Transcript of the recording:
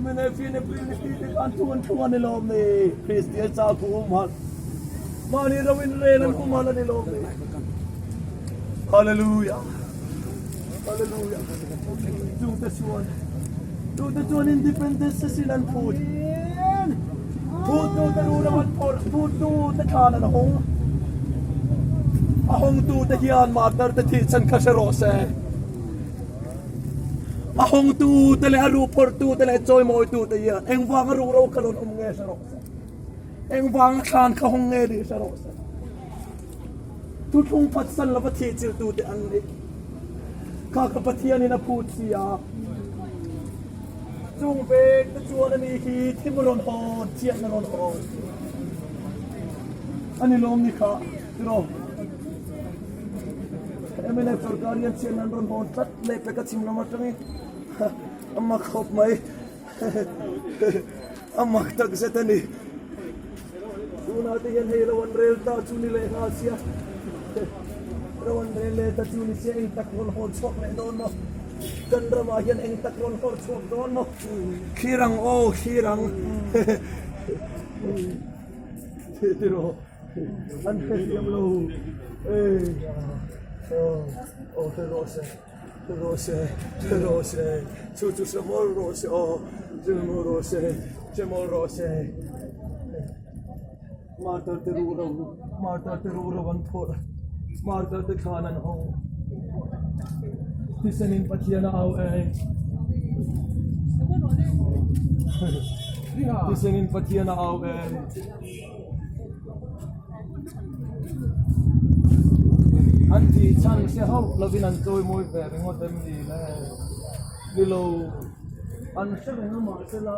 Mnf in April ni ti te khan thu an thu a ni lawm ni? Kristian sakhaw humhalh, mahni ro in rel an humhalh a ni lawm ni? Hallelujah! Hallelujah! Chungte chuan, chungte chuan independence sin an phut. Phut tu te ru ram an phawrh, phut tu te thlan an hawng. A hawng tu te hian martar te thih chhan kha hre rawh se. A hawngtu te leh a ruh phawrhtu te leh chawimawitu te hian engvang a ruh ro kha rawn awm nge hre rawh se. Engvang a thlan kha hawng nge nih hre rawh se. Thuthlung phatsan lova thih chilhtu te an ni. Kha ka Pathianin a phut si a. Chung vek te chuan ani hi thim rawn hawn, chiahna rawn hawn. Ani lawm ni kha, tiraw? MNF sorkar hian chhian an rawn hawn tlat leh pek a chhim lam atangin a mak khawp mai a mak tak zet a ni tunah te hian hei lo an rel ta chu ni leh nghal sia ro an rel leh ta chu ni sia eng tak rawn hawn chhuak leh dawn maw kan ramah hian eng tak rawn hawn chhuak dawn maw thlir ang aw thlir ang tiraw An hrethiam lo eh aw aw hre rawh se hre rawh se hre rawh se chu chu hre mawl rawh se aw hre mawl rawh se hre mawl rawh se martar te ruh ro martar te ruh ro an phawrh martar te thlan an hawng thisen in Pathian a au e thisen in Pathian a au e. An tih chhan hre hauh lovin an chawimawi ve ringawt em ni le? Ni lo, an hre reng a mahsela.